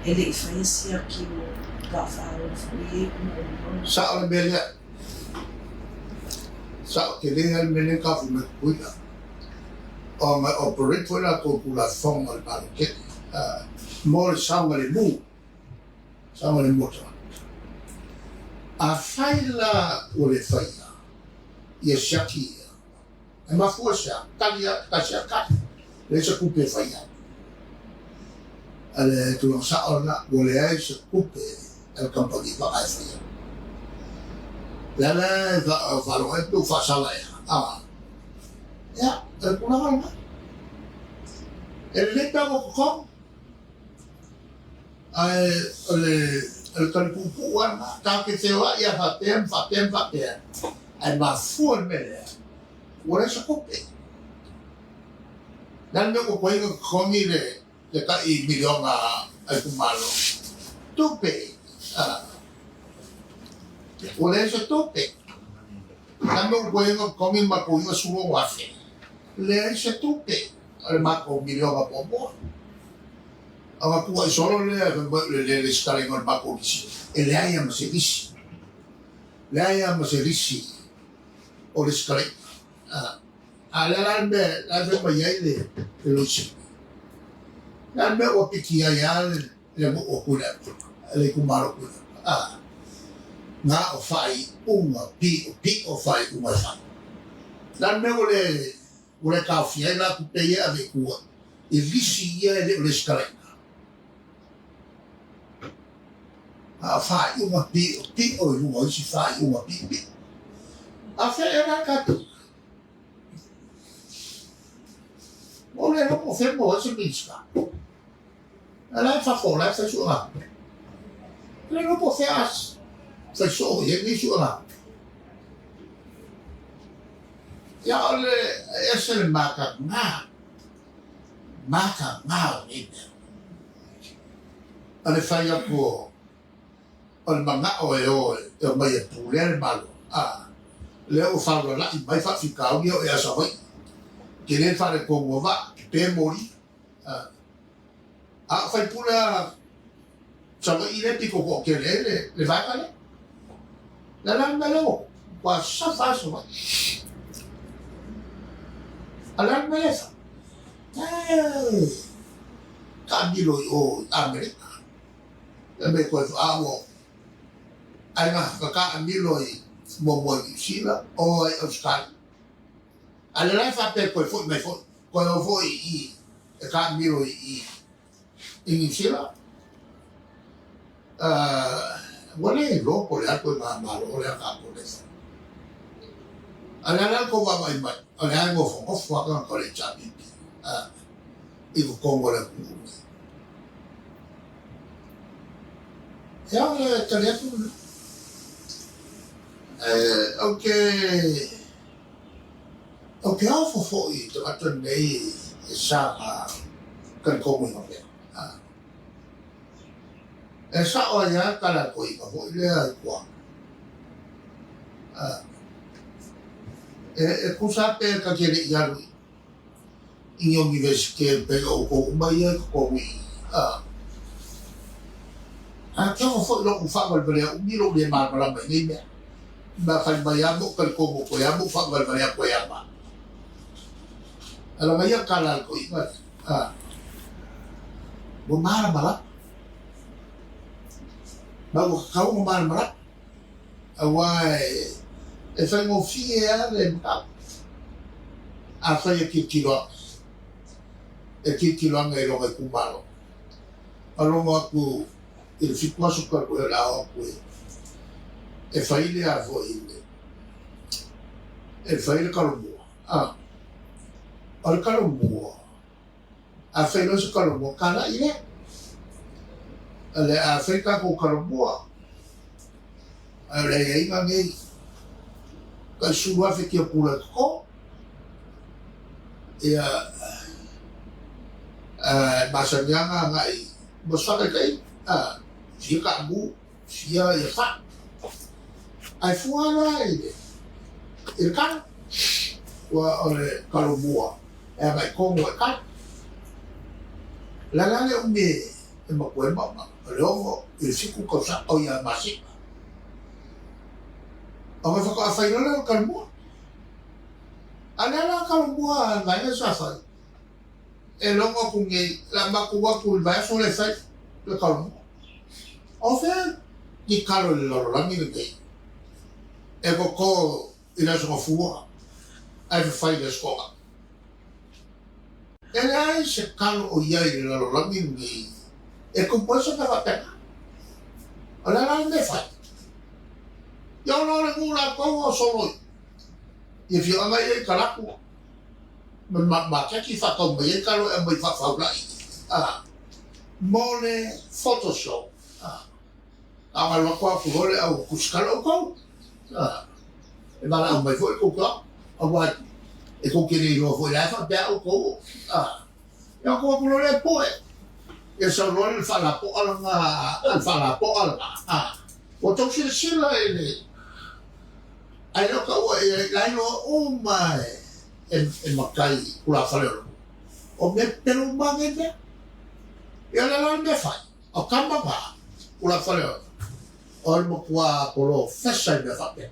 E le i faia siaki o vaa faaola foi i ai ona o le. Sao le mea lea. Sao tele lava le mea lea ka fai mai Tutuila. Ona e operate foi latou i Tulafono a le Malo tele mo le saogalemu, saogalemu o tagata. Afai la ua le faia ia siaki ia, E mafua i se a? Tali a, tasi a tali. Leai se tupe e fai ai. A le tulaga sao lena, ua leai se tupe a le kamupani vaa e fai ai. Le ala e faalogo ai pe ua faasala ea, a, ia, o le tulaga lena. E lelei pe a ua totogi, ae o le, o le tali puupuu lava lena. Tatou te feoai lava faapea ma faapea ma faapea, ae mafua le mea lea, Ua leai se tupe. Le a le mea ua tuai ona totogi le tai miliona a itumalo? Tupe. Ua leai se tupe. Le a le mea ua tuai ona totogi le matou $96,000? Leai se tupe o le matou miliona muamua. Ona tuuai solo lea fai mai o le le resitalaina o le matou lisi. E leai lava ma se lisi. Leai lava ma se lisi. O le sikalaiga. A o le a la le mea la e fai mai ai le Loia Sili? O le a le mea ua piki ai lava le nuu o Tuilaepa, le itumalo o Tuilaepa? A, na o faaiuga piopio faaiuga e fai. O le a le mea ua le ua le taofia ai la tupe ia e ave i tua i lisi ia e le o lesitalaina? A o faaiuga piopio i luga o isi faaiuga piopio. A fea ea la tatou? Ua le iloa po o fea e maua ai se Minisita. A la e fafo, o la e fai suegatupe. E le iloa po o fea a fai soo i ai nei suegatupe. Ia o le ese le mataga, mataga o nei mea. O le fai atu o le manao e o e omai e pulea le Malo, a lea ua faulalai mai faafitauli e oo ia Savaii. Tele le faaletonu o vaa, pepe moli, a a o faipule a Savaii lea e pito toatele ai le vaega lea. Le a la le mea lea ua ua safa lava Savaii. A o le a le mea lea e fai? E taamilo i o i Amerika. Le mea koe a ua ai na ka taamilo i muamua i Niu Sila o i Ausetalia. A le la e faapea e toe foi mai foi, toe o foi i i e taamilo i i Niu Sila. Ua le iloa po o le a le ituaiga Malo lea tatou le fai. A o le a la le tou vaavaai mai, o lea e nofonofo lava tagata o le HRPP i totonu o le atunuu lenei. Ia, o le tali atu lena. Ou te ou te ofo foi i tagata nei e saga talitonu i ngā mea. E sao ai lava tala a toeaina foi lea i tua. E tusa pe ta te le i alu i ni Universite pei o outou uma ia i totonu i i. Ae ou te ofo foi i lou faavalevalea umi lou le malamalama i nei mea. Ma fai mai lava ma ou talitonu atu ai lava ma ou faavalevalea atu ai lava ma au. Ala ia tala a le toeaina lea, ua malamalama. Ma ua tatau ona malamalama, aua e faigofie lava le mataupu. Afai e tilotilo ane, e tilotilo ane i lona itumalo, ma logo atu i le 7 aso talu ai o le a o atu e fai le a foi e fai le kalomua. A, o le kalomua, a fai loa se kalomua, kalai lea. O le a fai tatou kalomua, ae o le aiaiga nei, tai 10,000 tiapula e toto. Ia, e masani lava ona agai mo se faataitaiga, a, fia taamu, fia ia fai. Ae fua la i le, i le kalo, ua o le kalo mua e agai tonu ai kalo. O le a la le umi E matua ai maumau. O le 6 i le 7 tausaga, oi ia masina. Ona faatoa fai loa lea o le talomua. A lea la talomua a le vaega sa fai, e logo atu nei, o le a matou o atu i le vaiaso lea e fai le talomua. O fea ni talo i le lalolagi lenei e toto i le Aso Gafua ae fafai i le Aso Toonai? E leai se talo o i ai i le lalolagi lenei e tupu ai se mea faapena. O le a la le mea e fai? Ia ola o le nuu latou o solo i afioaga ia i Kalapu ma le maketi faatau mai ai talo e aumai faafaulai mo le photo show. A o alu atu atu loa le au tusitala outou. E valaau mai foi tou te aua e tou te le iloa foi la e faapea outou. Ia outou atu loa lea e pue. Ia sau loa le faalapoa lena, le faalapoa lena. Ua outou silasila i le ae le o taua i ai, la e iloa uma e matai tulafale o le nuu. O mea pepelo uma lava nei mea. Ia o le a la le mea e fai? O tama na, tulafale o o le matua polofesa i mea faapea.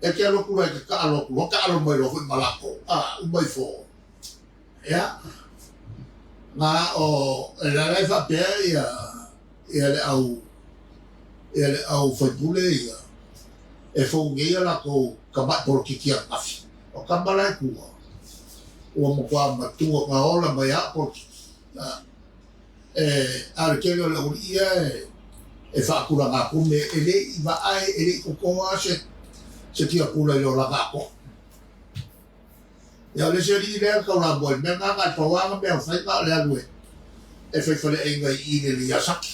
E te alu atu loa e te taalo atu loa, taalo mai loa foi ma latou, a, uma ifo. Ia, na o, e la la e faapea ia, ia le au, ia le au faipule ia, e fou nei a latou tamai polokiki ananafi. O tama la e tua, ua matua matua na ola mai lava o polokiki. A, e, a o le tele o le aualii ia e, e faatulaga atu me e le i vaai, e le i totoa se, se tiapula i le olaga atoa. Ia o le isi alii lea taulamua i le mea lena, na o le pau lava na mea o fai na o le alu e fai faleaiga i i le Liasaki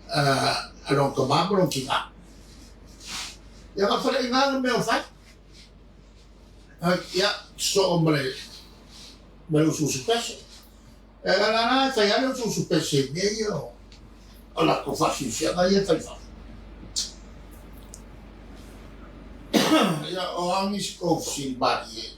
a lona tama ma lona tina. Ia na o faleaiga lava na mea o fai. Ia, sosoo ma le ma le usuusu pese. E la la e fai lava le usuusu pese i mea ia o latou faafiafiaga ia e fai i fafo. Ia, o a nisi tou fesili malie?